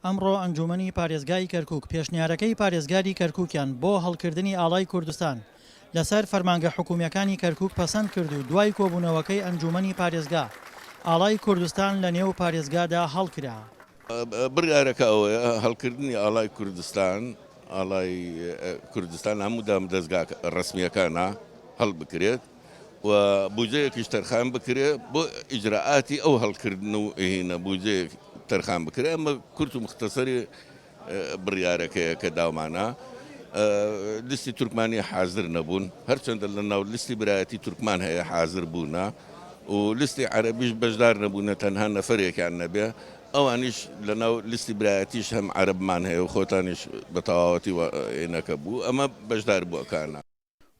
ئەمڕۆ ئەنجوومەنی پارێزگای کەرکووک پێشنیارەکەی پارێزگاری کەرکووکیان بۆ هەڵکردنی ئاڵای کوردستان لەسەر فەرمانگە حکوومییەکانی کەرکووک پەسەند کرد و دوای کۆبوونەوەکەی ئەنجوومەنی پارێزگا، ئاڵای کوردستان لەنێو پارێزگادا هەڵکرا. بڕیارەکە ئەوەیە هەڵکردنی ئاڵای کوردستان، ئاڵای کوردستان لە هەموو دامودەزگا ڕەسمییەکانا هەڵبکرێت و بودجەیەکیش تەرخان بکرێت بۆ ئیجرائاتی ئەو هەڵکردن و هینە بودجەیەک تەرخان بکرێت ئەمە کورت و مختصری بڕیارەکەیە کە داومانە لیستی تورکمانی حازر نەبوون هەرچەندە لە ناو لیستی برایەتی تورکمان هەیە حازر بوونە و لیستی عەرەبیش بەشدار نەبوونە تەنها نەفەرێکیان نەبێ ئەوانیش لە ناو لیستی برایەتیش هەم عەرەبمان هەیە و خۆتانیش بە تەواوەتی وێنەکە بوو ئەمە بەشدار بووەکانە.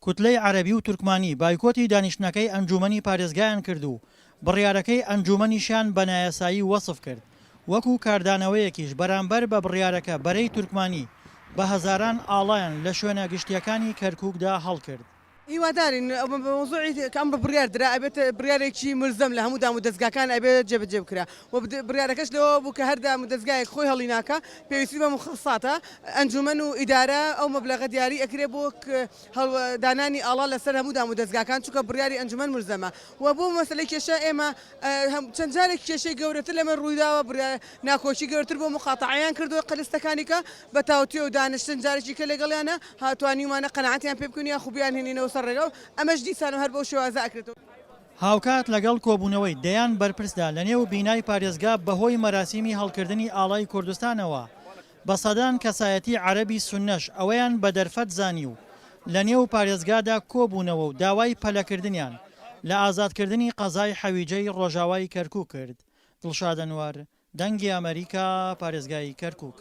کوتلەی عەرەبی و تورکمانی بایکۆتی دانیشتنەکەی ئەنجوومەنی پارێزگایان کرد و بڕیارەکەی ئەنجوومەنیشیان بە نایاسایی وەسف کرد، وەکو کاردانەوەیەکیش بەرامبەر بە بڕیارەکە بەرەی تورکمانی بە هەزاران ئاڵایان لە شوێنە گشتییەکانی کەرکووکدا هەڵکرد. هیوادارین ئەو مەوزوعی کە ئەمڕۆ بڕیار درا ئەبێت بڕیارێکی مولزەم لە هەموو دام و دەزگاکان ئەبێت جێبەجێ بکرا و بڕیارەکەش لەوە بوو کە هەر دام و دەزگایەک خۆی هەڵیناکا پێویستی بە موخەسساتە ئەنجومەن و ئیدارە ئەو مەبلەغە دیاری ئەکرێ بۆ دانانی ئاڵا لەسەر هەموو دام و دەزگاکان چونکە بڕیاری ئەنجومەن مولزەمە و بۆ مەسەلەی کێشە ئێمە چەند جارێک کێشەی گەورەتر لەمە ڕوویداوە بڕیار ناکۆکی گەورەتر بۆ مقاتەعەیان کردووە قەلستەکانی کە بە تاوتوێ و دانیشتن جارێکی کە لەگەڵیانە توانیومانە قەناعەتیان پێ بکەین یاخو بیانهێنینەوە سەر ڕێگا و ئەمەش دیسان هەر بەو شێوازە ئەکرێتەوە. هاوکات لەگەڵ کۆبوونەوەی دەیان بەرپرسدا لەنێو بینای پارێزگا بەهۆی مەراسیمی هەڵکردنی ئاڵای کوردستانەوە بە سەدان کەسایەتی عەرەبی سوننەش ئەوەیان بە دەرفەت زانی و لەنێو پارێزگادا کۆبوونەوە و داوای پەلەکردنیان لە ئازادکردنی قەزای حەویجەی ڕۆژاوای کەرکوک کرد. دڵشاد ئەنوەر، دەنگی ئەمەریکا، پارێزگای کەرکوک.